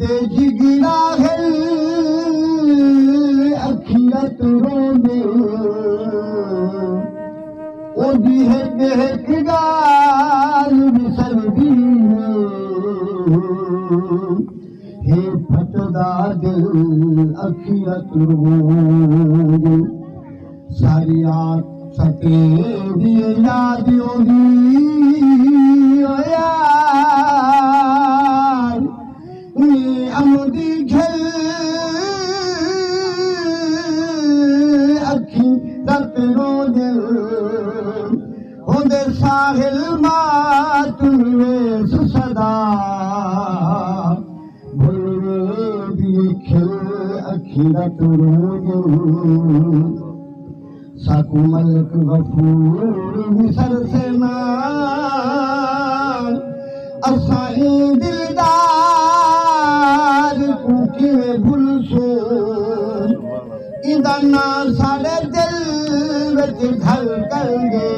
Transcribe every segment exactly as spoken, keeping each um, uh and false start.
تے جگڑا ہل اکھیت روندے، اوندی ہک ہک ڳالھ وسردی ہے، ہے پھٹدا دل اکھیت روندے۔ ساری رات ستیندی یاد اوندی، او یار، نی امدی گھل اکھیں رت روندن، ہوندے ساحل ماتم ویس صدا۔ بھل ویندی کھل اکھیں دا تروں ڄم۔ ساکوں ملک غفور وسرسے نہ، اساں ایں دلدار کوں کیویں بھلسوں؟ ایندا ناں ساݙے دل وچ گھل کر ڳئے،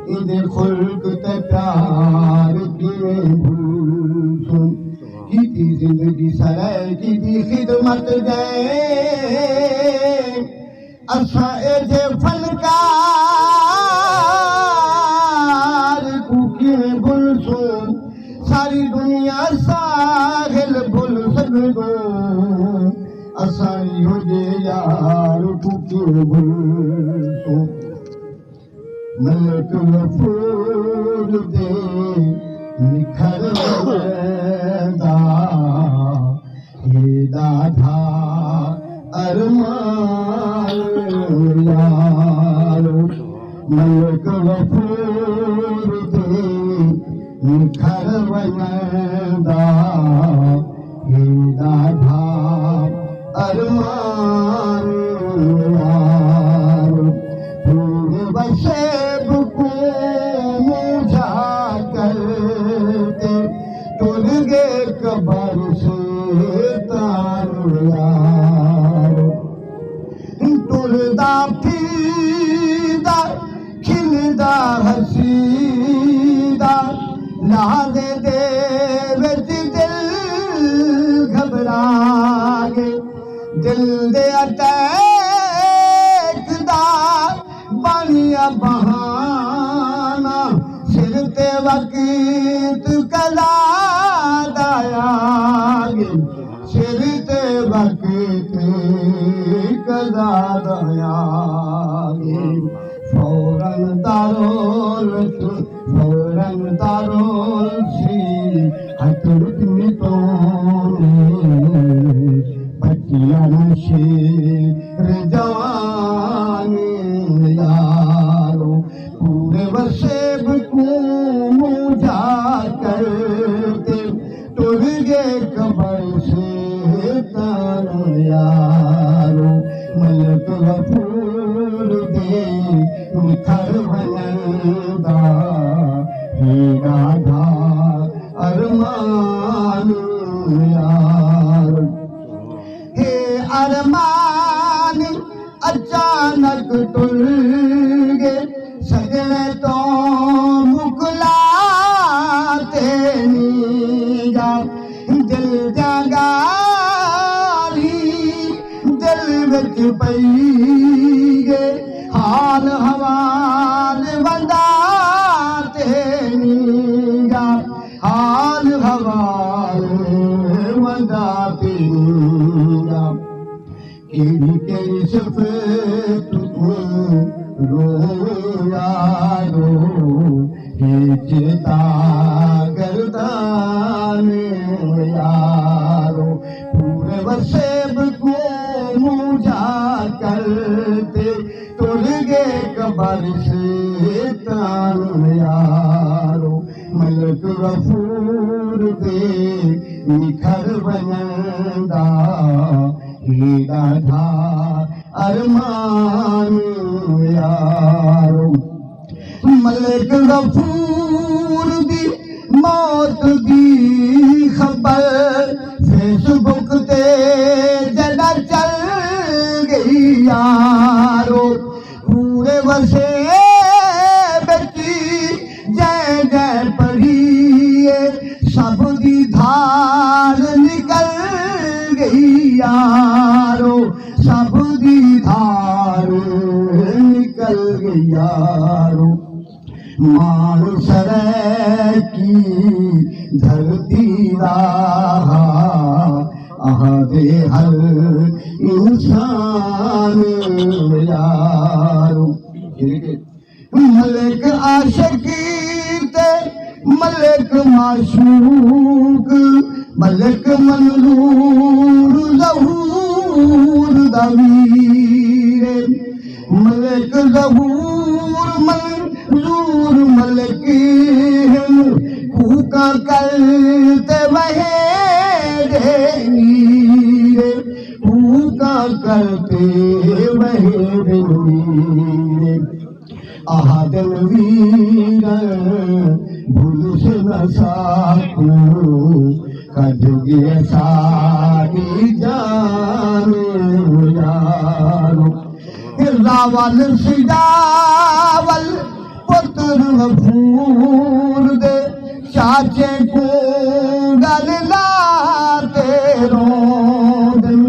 ایندے خلق تے پیار کیویں بھلسوں؟ کیتی زندگی سرائیکی دی خدمت ڳئے، اساں ایجھے فنکار کوں کیویں بھلسوں؟ ساری دنیا ساحل بھل سڳدو، اساں ایہو جے یار کوں کیویں بھلسوں؟ ملک غفور دے نکھر ویندا، اے ݙاڈھا ارمان یارو۔ ملک غفور دے نکھر ونڄݨ دا، اے ݙاڈھا ارمان یار۔ پورے وسیب کوں مونجھا کر تے، ٹر ڳئے قبر سے تاں یار۔ ٹردا پھردا، کھلدا ہسدا، لحظے دے وچ دل گھبرا ڳئے۔ دل دے اٹیک دا بݨیا بہانہ، سر تے وقت قضا دا آ ڳئے۔ سر تے وقت قضا دا آ ڳئے۔ فوراً دارول، فوراً دارول سی، ہتھ وچ متون، بچیا نہ شیر جوان یارو۔ پورے وسیب کوں مونجھا کر تے، ٹر ڳئے قبر سے تاں یارو۔ ملک غفور دے نکھر ونڄݨ دا، اے ݙاڈھا ارمان یارو۔ ہے ارمان اچانک ٹر ڳئے، سڄݨ توں مکلا تے نی ڳا۔ دل دیاں ڳالھیں دل وچ پئی ڳئے، حال حوال وندا تے نی ڳا۔ حال حوال وندا پیندا، کیڑھی کیڑھی صفت کوں رو یارو، ہچ تاں گردان یارو۔ پورے وسیب کوں مونجھا کر تے، ٹر ڳئے قبر سے تاں یارو۔ ملک غفور دے نکھر ونڄݨ دا، اے ݙاڈھا ارمان یارو۔ ملک غفور دی موت دی خبر فیس بک تے جݙاں چل ڳئی یارو، پورے وسیب وچ جئیں جئیں پڑھی اے، سب دی دھار یارو، ماݨ سرائیکی دھرتی دا ہا، آہدے ہر انسان یارو۔ ملک عاشق تے ملک معشوق، ملک منظور ظہور دا ویر، ملک ظہور منظور ملک ہن، کوکاں کر تے وہے ݙے نیر، کوکاں کر تے وہے ݙے نیر۔ آہدن ویرن بھلس نہ ساکوں، کڈھ ڳئے ساݙی جان یارو۔ راول سجاول پتر غفور دے، چاچے کوں ڳل لا تے روندن۔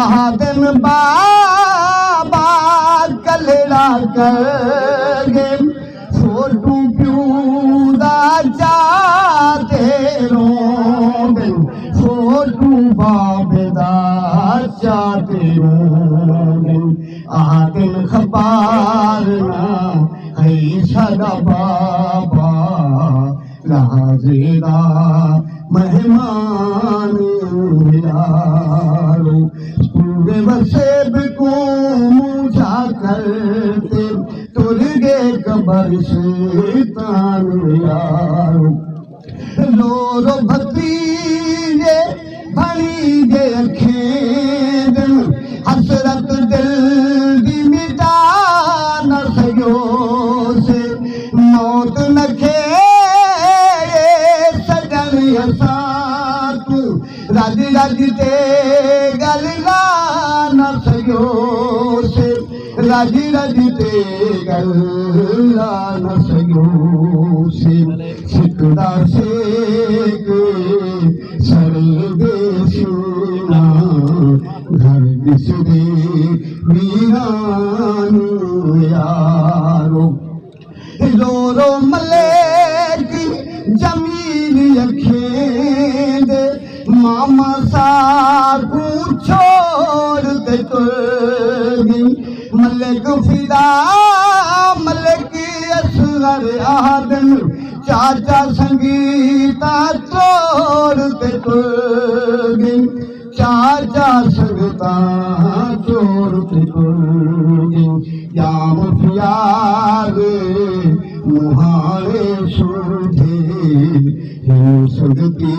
آہدن بابا کلڑا کر ڳئے، فوٹو پیو دا چا تے روندن، فوٹو بابے دا چا تے روندن۔ آہدن خبر نہ ہئی ساݙا بابا، لحاظے دا مہمان یارو۔ پورے وسیب کوں مونجھا کر تے، ٹر ڳئے قبرستان یارو۔ لورو بھتیجے بݨی ڳئے اکھیں دن، حسرت دل دی مٹا نہ سڳیوسے۔ موت نہ کھیڑے سڄݨ اساکوں، رڄ رڄ تے ڳل لا نہ سڳیوسے، رڄ رڄ تے ڳل لا نہ سڳیوسے۔ سک دا سیک سڑیندے سینا، گھر ݙسدے ویران یارو۔ لورو ملک جمیل اکھیں دے، ماما ساکوں چھوڑ تے ٹر ڳئی۔ ملک فدا، ملک اصغر آہدن، چاچا سنگیتاں توڑ تے ٹر ڳئی۔ چاچا سنگتاں توڑ تے ٹر ڳئے، ڄام فیاض مہاڑے سوندے، ہن سنگتی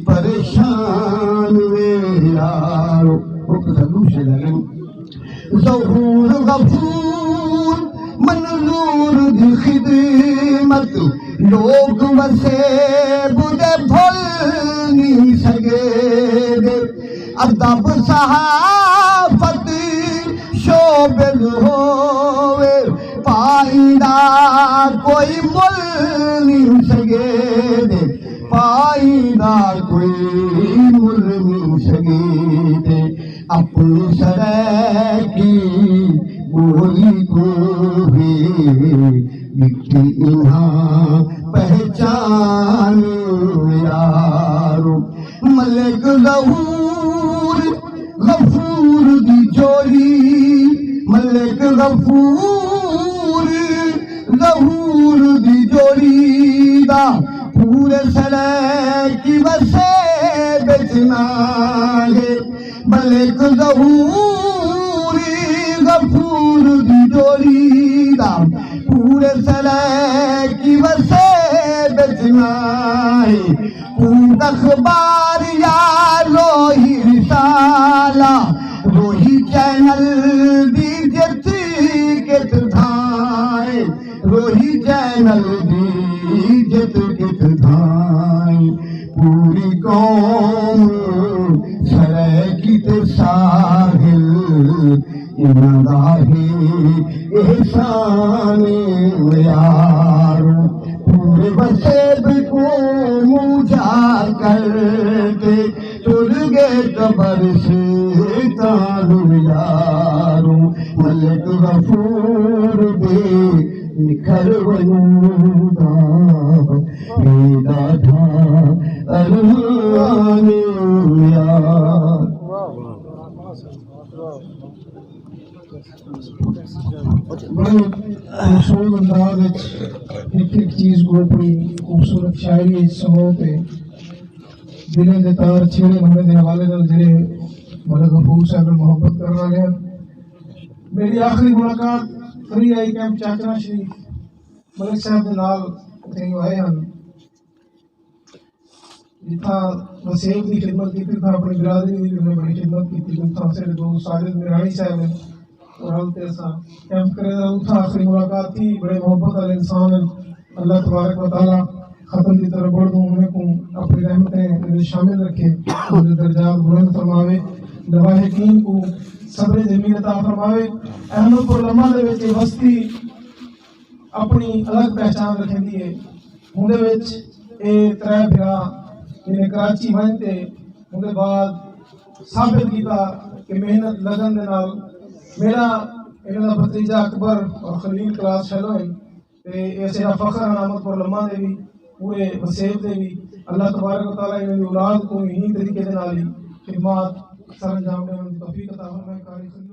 پریشان وے یارو۔ او کتھاں ݙو شعر لڳن۔ ظہور غفور منظور دی خدمت، لوک وسیب دے بھل نی سڳیندے۔ ادب صحافت شوبز ہووے، پائیں دا کوئی مل نی سڳیندے، پائیں دا کوئی مل نی سڳیندے۔ اپݨی سرائیکی ٻولی کوں وی ݙتی انہاں پہچان یارو۔ ملک ظہور غفور دی جوڑی، ملک غفور ظہور دی جوڑی دا پورے سرائیکی وسیب اچ ناں ہے۔ ملک ظہور غفور دی جوڑی دا پورے سرائیکی وسیب اچ ناں ہے۔ کوٹ اخبار یا روہی رسالہ، روہی چینل دی جت کت دھائیں، روہی چینل دی جت کت دھائیں۔ پوری قوم سرائیکی تے ساحل، انہاں دا ہے احسان یارو۔ پورے وسیب کوں مونجھا کر تے، ٹر ڳئے قبرستان یارو۔ ملک غفور دے نکھر ونڄݨ دا وی ݙاڈھا ارمان اے یار۔ بڑے مشہور انداز وچ ہک ہک چیز کوں اپݨی خوبصورت شاعری وچ سمو تے دلیں دے تار چھیڑے ہونے دے حوالے نال جڑے ملک غفور صاحب نال محبت کرݨ والے ہن۔ میری آخری ملاقات تھری آئی کیمپ چاچڑا شریف ملک صاحب دے نال اتھے آئے ہن، جتھاں وسیب دی خدمت کیتی، اتھاں اپݨی برادری دی بھی انہیں بڑی خدمت کیتی۔ اتھاں ساڈے دوست ساجد میراݨی صاحب ہن، اور ہم تے اساں کیمپ کرے دا۔ اتھاں آخری ملاقات تھی۔ بڑے محبت والے انسان ہن۔ اللہ تبارک و تعالیٰ ختم دی طرف بڑھ دوں انہیں کو اپنی رحمتیں دے وچ شامل رکھے، انہیں درجات بلند فرماوے، لواحقین کو صبر جمیل عطا فرماوے۔ احمد پور لمحہ دے وچ یہ وستی اپݨی الڳ پہچان رکھیندی ہے۔ ہوندے وچ اے ترے بھرا جنہیں کراچی ونڄ تے ہوندے بعد ثابت کیتا کہ محنت لگن دے نال میرا انہاں دا بھتیجا اکبر اور خلیل کلاس فیلو ہن، تے اے اساݙا فخر ہن احمد پور لمحہ دے وی، پورے وسیب دے وی۔ اللہ تبارک و تعالیٰ انہاں دی اولاد کو وی ایں طریقے دے نال ہی خدمات سر انجام ݙیوݨ دی توفیق عطا فرمائے۔ قاری خلیل